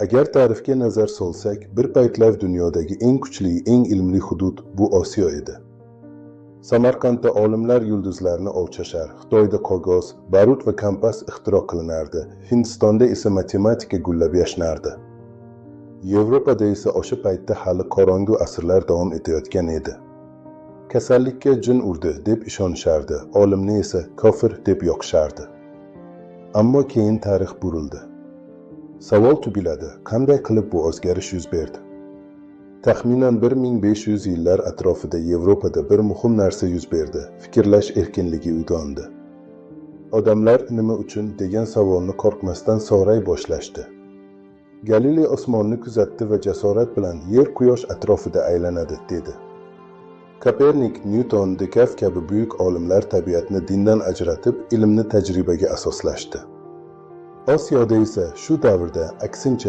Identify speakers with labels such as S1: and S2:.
S1: Agar tarixga nazar solsak, bir paytlar dunyodagi eng kuchli, eng ilmli hudud bu Osiyo edi. Samarqandda olimlar yulduzlarni o'lchashar, Xitoyda qog'oz, barut va kompas ixtiro qilinardi, Hindistonda esa matematika gullab yashnardi. Yevropada esa o'sha paytda hali qorong'u asrlar davom etayotgan edi. Kasallikka jin urdi deb ishonishardi, olimni esa kofir deb yoqishardi. Ammo keyin tarix burildi. Savol tug'iladi, qanday qilib bu o'zgarish yuz berdi? Taxminan 1500 yillar atrofida Yevropada bir muhim narsa yuz berdi. Fikrlash erkinligi uyg'ondi. Odamlar nima uchun degan savolni qo'rqmasdan so'ray boshlashdi. Galiley osmonni kuzatdi va jasorat bilan Yer quyosh atrofida aylanadi dedi. Kopernik, Nyuton, Dekart kabi buyuk olimlar tabiatni dindan ajratib, ilmni tajribaga asoslashdi. Osiyoda esa shu davrda aksincha